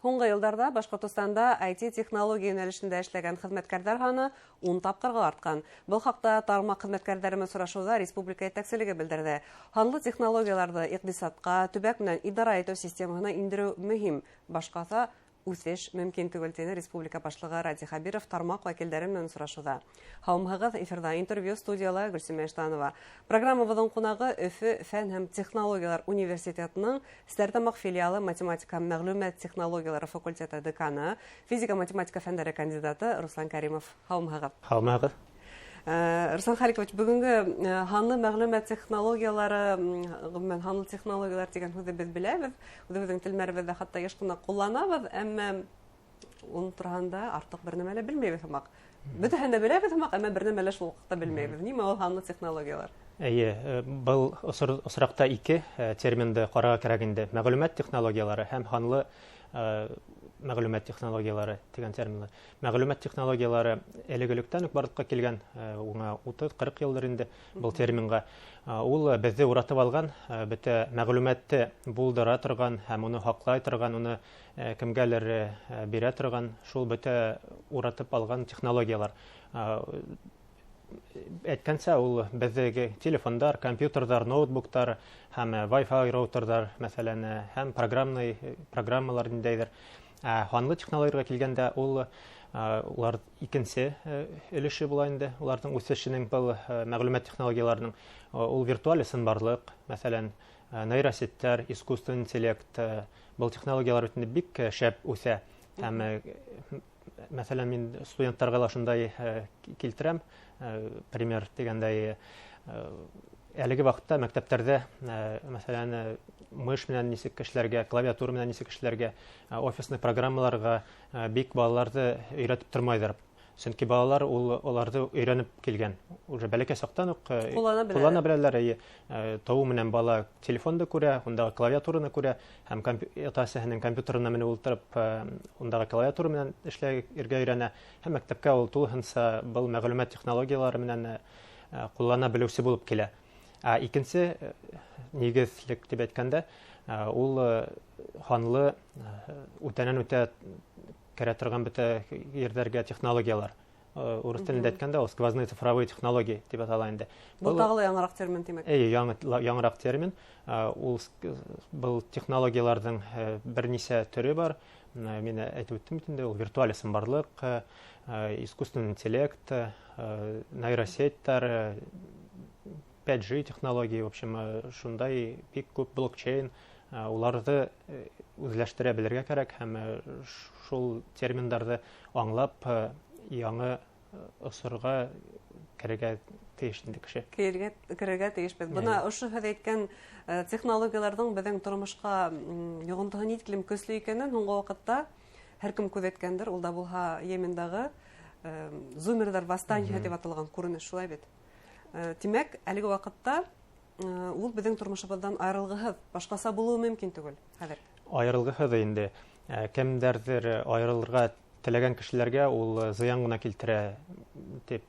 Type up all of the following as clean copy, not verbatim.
Һуңғы йылдарҙа Башҡортостанда IT-технология йүнәлешендә эшләгән хеҙмәткәрҙәр һаны 10 тапҡырға артҡан. Был хаҡта тармаҡ хеҙмәткәрҙәре менән осрашыуҙа республика етәкселеге белдерҙе. Һанлы технологияларҙы иҡтисадҡа, төбәк менән идара итеү системаһына индереү мөһим. Башҡаса үҫеш мөмкин түгел, тине республика башлығы Радий Хәбиров тармаҡ вәкилдәре менән осрашыуҙа. Һаумыһығыҙ, эфирҙа интервью, студияла Гөлсимә Иштанова. Программабыҙҙың ҡунағы Өфө фән һәм технологиялар университетының Стәрлетамаҡ филиалы математика һәм мәғлүмәт технологиялары факультеты деканы, физика-математика фәндәре кандидаты Руслан Кәримов. Һаумыһығыҙ. Һаумыһығыҙ. Руслан Халикович, бөгөнгө һанлы мәғлүмәт технологиялары, ғөмүмән, һанлы технологиялар тигән һүҙҙе беҙ беләбеҙ, үҙебеҙҙең телмәребеҙҙә хатта йыш ҡына ҡулланабыҙ, әммә уның тураһында артыҡ бер нәмә лә белмәйбеҙ һымаҡ. Бөтәһен дә беләбеҙ һымаҡ, әммә бер нәмә лә шул ваҡытта белмәйбеҙ. Нимә ул һанлы технологиялар? Эйе, был осраҡта ике терминды ҡарарға кәрәк инде. Мәғлүмәт технологиялары һәм һанлы мәғлүмәт технологиялары тигән терминлар. Мәғлүмәт технологиялары элек-электән үк барлыҡҡа килгән, уңа 30-40 йылдыр инде был терминға. Ул беҙҙе уратып алған, бөтә мәғлүмәтте булдыра торған һәм уны һаҡлай торған, уны кемгәлер бирә торған, шул бөтә уратып алған технологиялар. Әйткәнсә, ул беҙҙеге телефондар, компьютерҙар, ноутбуктар һәм Wi-Fi роутерҙар, мәҫәлән, һәм программалар ниндәйҙер. Һанлы технологияларға килгәндә, улар икенсе өлөшө була инде. Уларҙың үҫешенең был мәғлүмәт технологияларының, ул виртуаль ысынбарлыҡ, мәҫәлән, нейросеттәр, искусственный интеллект, был технологиялар бит инде бик шәп үҫә. Һәм, мәҫәлән, мин студенттарға ла шундай килтерәм, пример тигәндәй, әлеге ваҡытта мәктәптәрҙә, мәҫәлән, мыш менән нисек эшләргә, клавиатура менән нисек эшләргә, офисный программаларға бик балаларҙы өйрәтеп тормайҙар. Сөнки балалар уларҙы өйрәнеп килгән. Уже бәләкәй саҡтан уҡ Ҡуллана беләләр. ҡуллана беләләр. Эйе, тауы менән бала телефонды күрә, ундағы клавиатураны күрә һәм ата-әсәһенең компьютерына менеп ултырып, ундағы клавиатура менән эшләргә өйрәнә. Һәм мәктәпкә ул тулыһынса был мәғлүмәт технологиялары менән ҡуллана белеүсе булып килә. Ә икенсе нигеҙлек тип әйткәндә, ул һанлы, үтәнән үтә керә торған бөтә ерҙәргә технологиялар. Урыҫ телендә әйткәндә, ул сквозные цифровые технологии тип атала инде. Был Был тағы ла яңыраҡ термин, тимәк. Эйе, яңыраҡ термин. Ул был технологияларҙың бер нисә төрө бар. Мин әйтеп үттем бит инде, ул виртуаль ысынбарлыҡ, искусственный интеллект, нейросеттар, 5G технологии, в общем, шундай бик күп блокчейн, уларҙы үҙләштерә белергә кәрәк һәм шул терминдарҙы аңлап, яңы осорға керергә тейеш инде кеше. Керергә тейешбеҙ. Бына ошо һеҙ әйткән технологияларҙың беҙҙең тормошҡа йоғонтоһо ни тиклем көслө икәнен һуңғы ваҡытта һәр кем күҙәткәндер. Ул да булһа Йемендағы зумерҙар восстаниеһы тип аталған күренеш, шулай бит. Тимәк, әлеге ваҡытта ул беҙҙең тормошобоҙҙан айырылғыһыҙ, башҡаса булыуы мөмкин түгел хәҙер. Айырылғыһыҙ инде. Кемдәрҙер айырылырға теләгән кешеләргә ул зыян ғына килтерә тип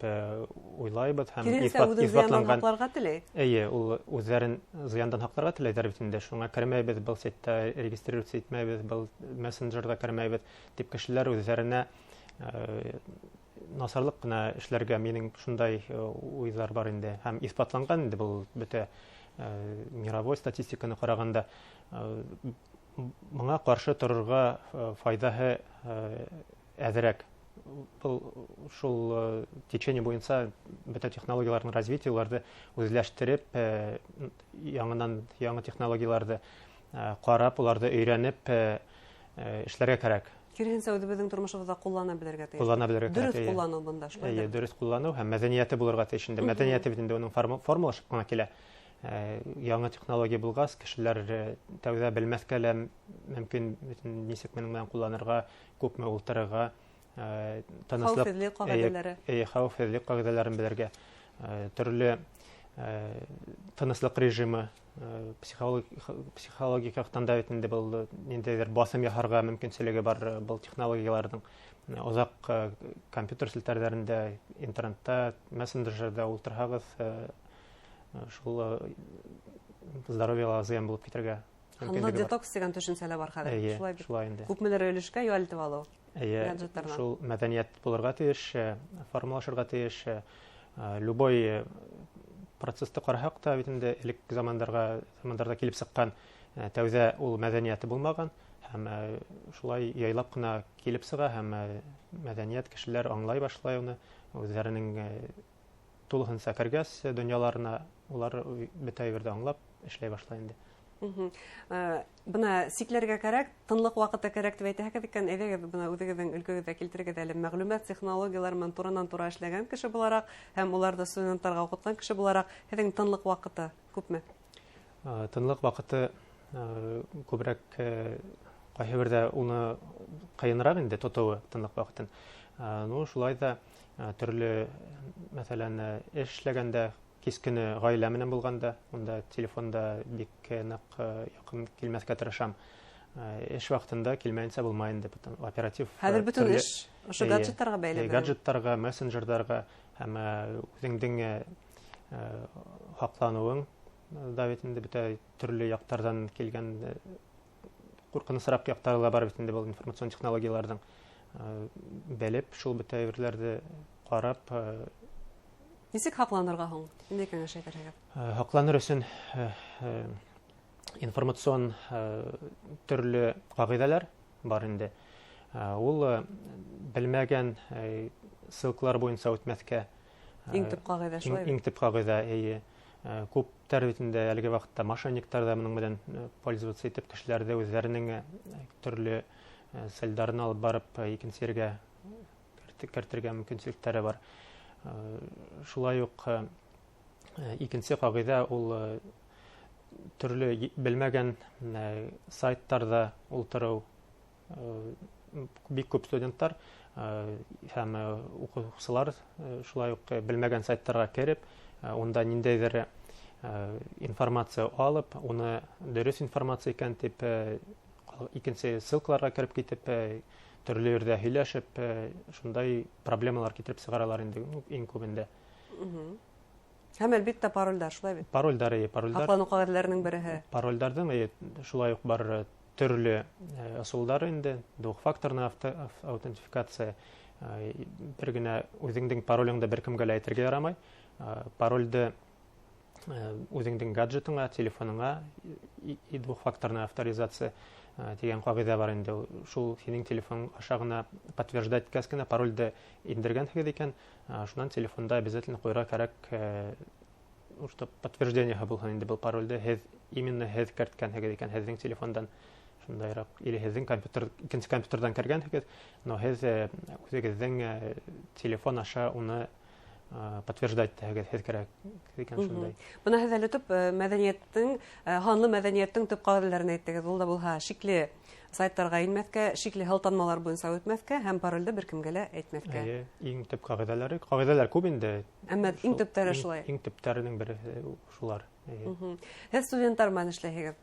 уйлайбыҙ һәм Киренсә, үҙен зыяндан иҫбатланған. һаҡларға теләй. Эйе, ул үҙҙәрен зыяндан һаҡларға теләйҙәр бит инде. Шуңа кермәйбеҙ, был сайтта регистрироваться итмәйбеҙ, был мессенджерҙа кермәйбеҙ тип кешеләр үҙҙәренә насарлыҡ ҡына эшләргә, минең шундай уйҙар бар инде. Һәм иҫбатланған инде был бөтә мировой статистиканы ҡарағанда, моңа ҡаршы торорға файҙаһы әҙерәк. Был шул течение буйынса бөтә технологияларҙың развитие, уларҙы үҙләштереп, яңынан яңы технологияларҙы ҡарап, уларҙы өйрәнеп эшләргә кәрәк. Киреһенсә, үҙебеҙҙең тормошобоҙҙа ҡуллана белергә тейеш. Ҡуллана белергә кәрәк, Дөрөҫ эйе. ҡулланыу бында, шулай Эйе, да? дөрөҫ ҡулланыу һәм мәҙәниәте булырға тейеш инде. Мәҙәниәте бит инде уның формалашып ҡына килә. Яңы технология булғас, кешеләр тәүҙә белмәҫкә лә мөмкин, нисек менең менән ҡулланырға, күпме ултырырға, тыныслыҡ, Хәүефһеҙлек ҡағиҙәләре. Эйе, хәүефһеҙлек ҡағиҙәләрен белергә, төрлө тыныслыҡ режимы, психологик яҡтан да бит инде был ниндәйҙер баҫым яһарға мөмкинселеге бар был технологияларҙың. Оҙаҡ компьютер селтәрҙәрендә, интернетта, мессенджерҙа ултырһағыҙ, шул здоровьеға зыян булып китергә Һанлы детокс тигән төшөнсә лә бар хәҙер. Шулай бит. Шулай инде. Күпмелер өлөшкә ял итеп алыу. Эйе, шул мәҙәниәт булырға тейеш, формалашырға тейеш. Любой процессты ҡараһаҡ та бит инде элек замандарҙа килеп сыҡҡан тәүҙә ул мәҙәниәте булмаған һәм шулай яйлап ҡына килеп сыға һәм мәҙәниәт кешеләр аңлай башлай уны, үҙҙәренең тулыһынса кергәс донъяларына улар бөтә әйберҙе аңлап эшләй башлай инде. Бына сикләргә кәрәк, тынлыҡ ваҡыты кәрәк тип әйтәһегеҙ икән, әйҙәгеҙ бына үҙегеҙҙең өлкәгеҙҙә килтерегеҙ әле мәғлүмәт технологиялары менән туранан-тура эшләгән кеше булараҡ һәм уларҙы студенттарға уҡытҡан кеше булараҡ, һеҙҙең тынлыҡ ваҡыты күпме? Тынлыҡ ваҡыты күберәк ҡайһы берҙә уны ҡыйыныраҡ инде тотоуы тынлыҡ ваҡытын. Ну, шулай ҙа төрлө, мәҫәлән, эш эшләгәндә, кис көнө ғаилә менән булғанда, унда телефонда бик ныҡ яҡын килмәҫкә тырышам. Эш ваҡытында килмәйенсә булмай инде, потом оператив. Хәҙер бөтөн эш ошо гаджеттарға бәйле. Гаджеттарға, мессенджерҙарға һәм үҙеңдең һаҡланыуың да бит инде бөтә төрлө яҡтарҙан килгән ҡурҡынысыраҡ яҡтары ла бар бит инде был информацион технологияларҙың. Белеп, шул бөтә әйберҙәрҙе ҡарап. Нисек һаҡланырға һуң? Ниндәй кәңәш әйтерһегеҙ? Һаҡланыр өсөн информацион төрлө ҡағиҙәләр бар инде. Ул белмәгән ссылкалар буйынса үтмәҫкә. Иң төп ҡағиҙә шулай. Иң төп ҡағиҙә, эйе. Күптәр бит инде әлеге ваҡытта мошенниктар ҙа моның менән пользоваться итеп кешеләрҙе үҙҙәренең төрлө целдәрен алып барып икенсе ергә кертергә мөмкинселектәре бар. Шулай уҡ икенсе ҡағиҙә ул төрлө белмәгән сайттарҙа ултырыу. Бик күп студенттар һәм уҡыусылар шулай уҡ белмәгән сайттарға кереп, унда ниндәйҙер информация алып, уны дөрөҫ информация икән тип икенсе ссылкаларға кереп китеп, төрлө ерҙә һөйләшеп, шундай проблемалар китереп сығаралар инде иң күбендә. Һәм әлбиттә паролдәр, шулай бит? Паролдәр, эйе, паролдәр. Һаҡланыу ҡағиҙәләренең береһе. Паролдәрҙең, эйе, шулай уҡ бар төрлө ысулдар инде, двухфакторная аутентификация. Бер генә үҙеңдең паролеңде бер кемгә лә әйтергә ярамай. Парольде үҙеңдең гаджетыңа, телефоныңа и двухфакторная авторизация тигән ҡағиҙә бар инде. Шул һинең телефон аша ғына подтверждать иткәс кенә парольде индергәнһегеҙ икән, шунан телефонда обязательно ҡуйырға кәрәк, чтоб подтверждение булһын инде был парольде һеҙ именно һеҙ керткәнһегеҙ икән, һеҙҙең телефондан шундайыраҡ, или һеҙҙең компьютер, икенсе компьютерҙан кергәнһегеҙ, но һеҙ үҙегеҙҙең телефон аша уны подтверждать итәһегеҙ, һеҙ кәрәк икән шундай. Бына һеҙ әле төп мәҙәниәттең, һанлы мәҙәниәттең төп ҡағиҙәләрен әйттегеҙ. Ул да булһа шикле сайттарға инмәҫкә, шикле һылтанмалар буйынса үтмәҫкә һәм парольде бер кемгә лә әйтмәҫкә. Эйе, иң төп ҡағиҙәләре, ҡағиҙәләр күп инде. Әммә иң төптәре шулай. Иң төптәренең береһе шулар. Эйе. Һеҙ студенттар менән эшләйһегеҙ.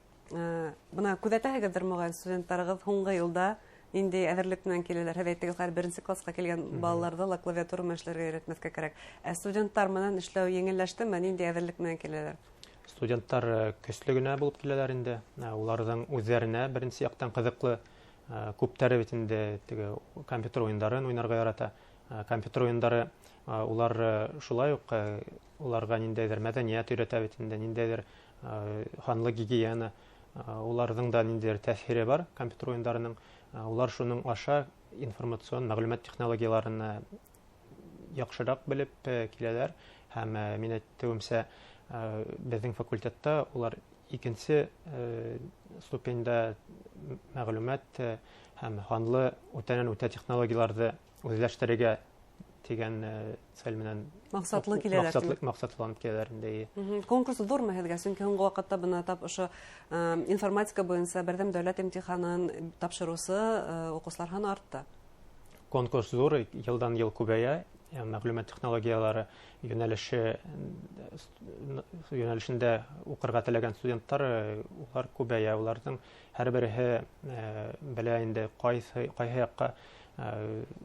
Бына күҙәтәһегеҙҙер моғайын, студенттарығыҙ һуңғы йылда ниндәй әҙерлек менән киләләр? Һеҙ әйттегеҙ, хәҙер беренсе класҡа килгән балаларҙы ла клавиатура менән эшләргә өйрәтмәҫкә кәрәк. Ә студенттар менән эшләү еңелләштеме? Ниндәй әҙерлек менән киләләр? Студенттар көслө генә булып киләләр инде. Уларҙың үҙҙәренә беренсе яҡтан ҡыҙыҡлы. Күптәре бит инде теге компьютер уйындарын уйнарға ярата. Компьютер уйындары, улар шулай уҡ уларға ниндәйҙер мәҙәниәт өйрәтә бит инде, ниндәйҙер һанлы гигиена. Уларҙың да ниндәйҙер тәьҫире бар компьютер уйындарының. Улар шуның аша информацион мәғлүмәт технологияларын яҡшыраҡ белеп киләләр. Һәм мин әйтеүемсә, беҙҙең факультетта улар икенсе ступеньдә мәғлүмәт һәм һанлы үтәнән үтә технологияларҙы үҙләштерергә тигән цель менән Маҡсатлы киләләр, тиме? Маҡсатланып киләләр инде, эйе. Конкурс ҙурмы һеҙгә? Сөнки һуңғы ваҡытта бына тап ошо информатика буйынса берҙәм дәүләт имтиханын тапшырыусы уҡыусылар һаны артты. Конкурс ҙур, йылдан йыл күбәйә. Мәғлүмәт технологиялары йүнәлешендә уҡырға теләгән студенттар, улар күбәйә. Уларҙың һәр береһе белә инде ҡайһы яҡҡа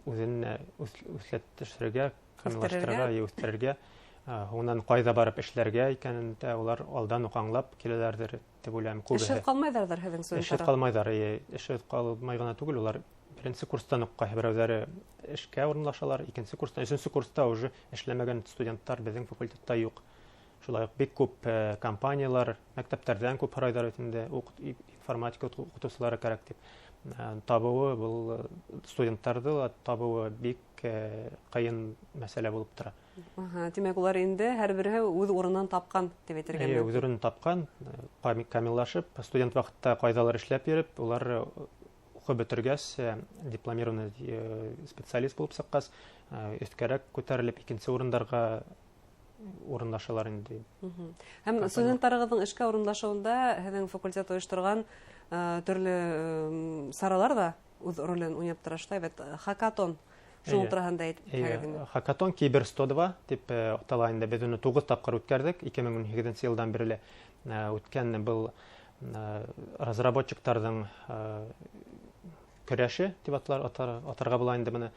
үҙен үҫләттерергә, камиллаштырырға, Үҫтерергә. үҫтерергә. Һуңынан ҡайҙа барып эшләргә икәнен дә улар алдан уҡ аңлап киләләрҙер тип уйлайым. Күбеһе. Эшһеҙ ҡалмайҙарҙыр һеҙҙең студенттар? Эшһеҙ ҡалмайҙар. Эшһеҙ ҡалмай ғына түгел, улар беренсе курстан уҡ ҡайһы берәүҙәре эшкә урынлашалар, икенсе курстан, өсөнсө курста уже эшләмәгән студенттар беҙҙең факультетта юҡ. Шулай уҡ бик күп компаниялар, мәктәптәрҙән күп һорайҙар бит инде, информатика уҡытыусылары кәрәк тип. Табыуы был студенттарҙы ла табыуы бик ҡыйын мәсьәлә булып тора. Тимәк, улар инде һәр береһе үҙ урынын тапҡан тип әйтергә мөмкин. Үҙ урынын тапҡан, камиллашып, студент ваҡытта ҡайҙалыр эшләп йөрөп, улар уҡып бөтөргәс, дипломированный специалист булып сыҡҡас, өҫкәрәк күтәрелеп икенсе урындарға урынлашалар инде. Һәм студенттарығыҙҙың эшкә урынлашыуында һеҙҙең факультет ойошторған төрлө саралар ҙа үҙ ролен уйнап тора, шулай бит? Хакатон шул тураһында әйтеп китһәгеҙ инде. Хакатон Кибер 102 тип атала инде. Беҙ уны 9 тапҡыр үткәрҙек, 2018 йылдан бирле үткән был разработчиктарҙың көрәше тип атарға була инде быны.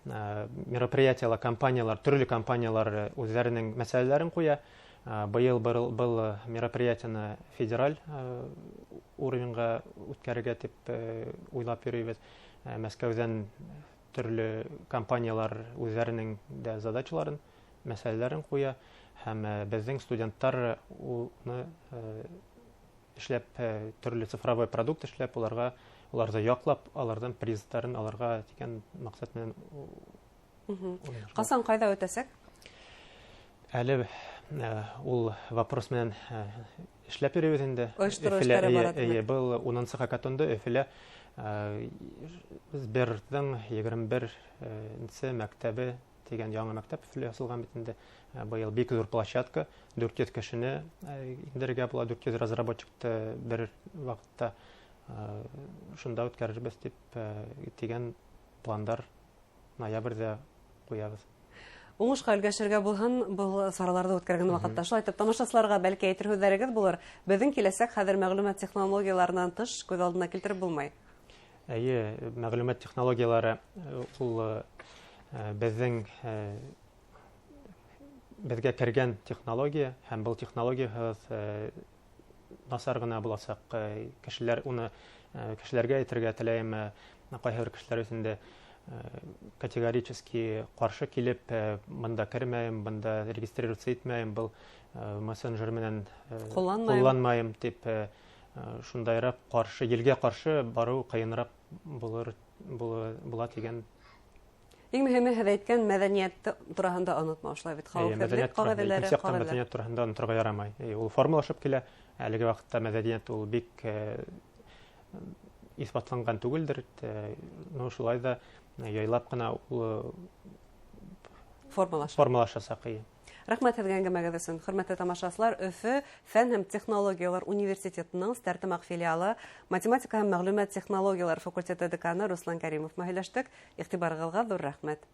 Мероприятиялар, компаниялар, төрлө компаниялар үҙҙәренең мәсьәләләрен ҡуя. Быйыл был мероприятияны федераль уровеньға үткәрергә тип уйлап йөрөйбөҙ. Мәскәүҙән төрлө компаниялар үҙҙәренең дә задачаларын, мәсьәләләрен ҡуя һәм беҙҙең студенттар уны эшләп, төрлө цифровой продукт эшләп, уларҙы яҡлап, аларҙан приздарын алырға тигән маҡсат менән. Ҡасан, ҡайҙа үтәсәк? Әле ул вопрос менән эшләп йөрөйбөҙ инде. Ойоштороу эштәре бара, тимәк. Был 10-нсы хакатонды Өфөлә Сберҙың 21-нсе мәктәбе тигән яңы мәктәп Өфөлә асылған бит инде. Быйыл бик ҙур площадка, 400 кешене индерергә була, 400 разработчикты бер ваҡытта шунда үткәрербеҙ тип тигән пландар ноябрҙә ҡуябыҙ. Уңышҡа өлгәшергә булһын был сараларҙы үткәргән ваҡытта. Шулай итеп, тамашасыларға бәлки әйтер һүҙҙәрегеҙ булыр. Беҙҙең киләсәк хәҙер мәғлүмәт технологияларынан тыш күҙ алдына килтереп булмай. Эйе, мәғлүмәт технологиялары ул беҙгә кергән технология һәм был технологияһыҙ насар ғына буласаҡ. Кешеләр уны кешеләргә әйтергә теләйем, ҡайһы бер кешеләр өсөн дә категорически ҡаршы килеп, бында кермәйем, бында регистрироваться итмәйем, был мессенджер менән ҡулланмайым тип шундайыраҡ ҡаршы, елгә ҡаршы барыу ҡыйыныраҡ була тигән. Иң мөһиме, һеҙ әйткән мәҙәниәт тураһында онотмау, шулай бит? Хәүефһеҙлек ҡағиҙәләре, ҡағиҙәләр. Мәҙәниәт тураһында оноторға ярамай. Ул формалашып килә. Әлеге ваҡытта мәҙәниәт ул бик иҫбатланған түгелдер. Ну, шулай ҙа яйлап ҡына ул формалашасаҡ. Рәхмәт һеҙгә әңгәмәгеҙ өсөн. Хөрмәтле тамашасылар, Өфө фән һәм технологиялар университетының Стәрлетамаҡ филиалы математика һәм мәғлүмәт технологиялар факультеты деканы Руслан Кәримов менән һөйләштек. Иғтибарығыҙға ҙур рәхмәт.